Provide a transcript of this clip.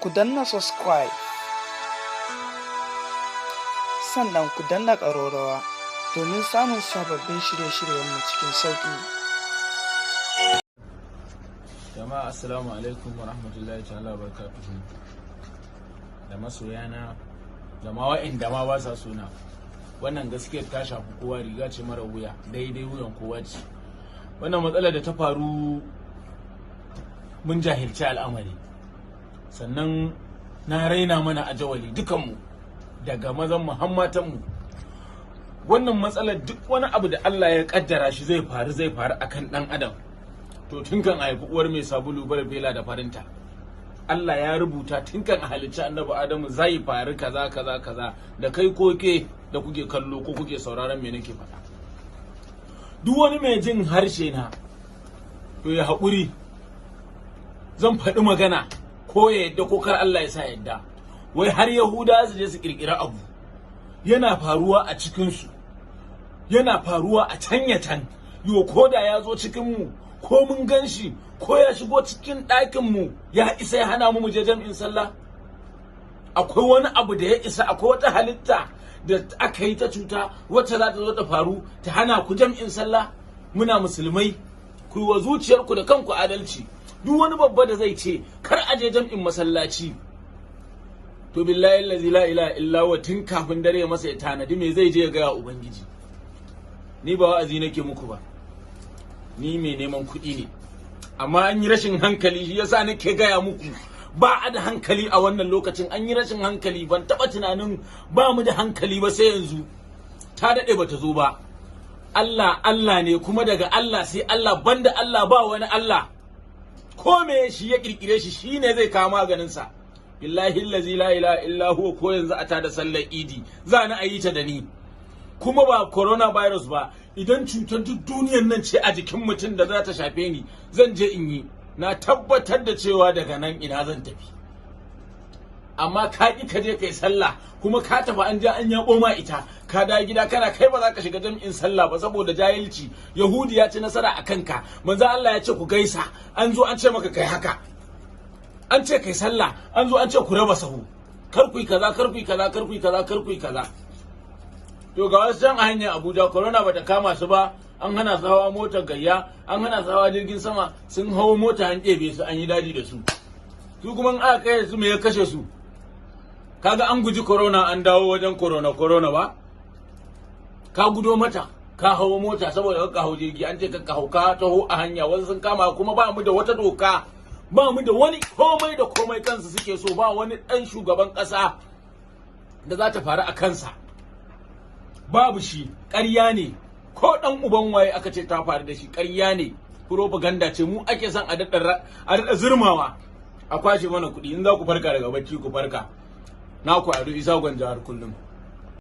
Ku danna subscribe, sannan ku danna ƙararrawa domin samun sababbin shirye-shiryenmu cikin sauƙi. Jama'a, assalamu alaikum wa rahmatullahi ta'ala wa barakatuhu. Da masoyana da ma wa'inda ma ba sa sona, wannan gaskiyar ta shafi kowa. Riga ce mara wuya, daidai wuyan kowa ce. Wannan matsalar da ta faru, mun jahilci al'amari, sannan na raina mana a jawali dukanmu, daga mazan mu har matanmu. Wannan matsalar, duk wani abu da Allah ya kaddara shi zai faru, zai faru akan dan adam. To, tun kan a haifi uwar mai sabulu bela da farinta, Allah ya rubuta tun kan a halicci Annabi Adamu zai faru kaza kaza kaza. Da kai ko ke da kuke kallo ko kuke sauraron me nake faɗa, duk wani mai jin harshe na, to ya haƙuri, zan faɗi magana, ko ya yadda ko kar Allah ya sa yadda. Wai har Yahuda su je su kirkira abu yana faruwa a cikinsu, yana faruwa a can ya can. Yo, ko da ya zo cikinmu, ko mun gan shi, ko ya shigo cikin ɗakinmu, ya isa ya hana mu mu je jam'in sallah? Akwai wani abu da ya isa? Akwai wata halitta da aka yi ta cuta wacce za ta zo ta faru ta hana ku jam'in sallah? Muna musulmai, ku yi wa zuciyarku da kanku adalci. Duk wani babba da zai ce kar a je jam'in masallaci, to billahi allazi la ilaha illa huwa, tun kafin dare masa ya tanadi me zai je ya ga Ubangiji. Ni ba wa'azi nake muku ba, ni mai neman kuɗi ne, amma an yi rashin hankali, shi yasa nake gaya muku ba a da hankali a wannan lokacin. An yi rashin hankali. Ban taɓa tunanin ba mu da hankali ba sai yanzu. Ta daɗe ba ta zo ba. Allah Allah ne, kuma daga Allah sai Allah, banda Allah ba wani Allah. Ko me shi ya kirkire shi, shine zai kawo maganin sa. Billahi allazi la ilaha illa huwa, ko yanzu a tada sallar Idi, za ni a yi ta da ni. Kuma ba coronavirus ba, idan cutar duk duniyar nan ce a jikin mutum da za ta shafe ni, zan je in yi. Na tabbatar da cewa daga nan ina zan tafi. Amma ka ƙi ka je kai sallah, kuma ka tafi an je an yabo ma ita, ka da gida kana kai ba za ka shiga jam'in sallah ba saboda jahilci. Yahudi ya ci nasara a kanka. Manzo Allah ya ce ku gaisa, an zo an ce maka kai haka. An ce kai sallah, an zo an ce ku raba sahu, kar ku yi kaza, kar ku yi kaza, kar ku yi kaza, kar ku yi kaza. To, ga wasu can a hanyar Abuja, corona bata kama su ba. An hana su hawa motar gayya, an hana su hawa jirgin sama, sun hawo mota an ɗebe su, an yi daji da su. Su kuma in aka kai su, me ya kashe su? Kaga an guji corona, an dawo wajen corona. Corona ba ka gudo mata, ka hawo mota saboda ka hau jirgi, an ce ka hau, ka taho a hanya wasu sun kama. Kuma ba mu da wata doka, ba mu da wani komai da komai, kansu suke so. Ba wani dan shugaban kasa da za ta faru a kansa, babu shi, ƙarya ne. Ko dan uban waye aka ce ta faru da shi, ƙarya ne, propaganda ce. Mu ake son a daɗa zurmawa, a kwashe mana kuɗi. In za ku farka daga bacci, ku farka. Na ku Ado Isa Gwanja har kullum.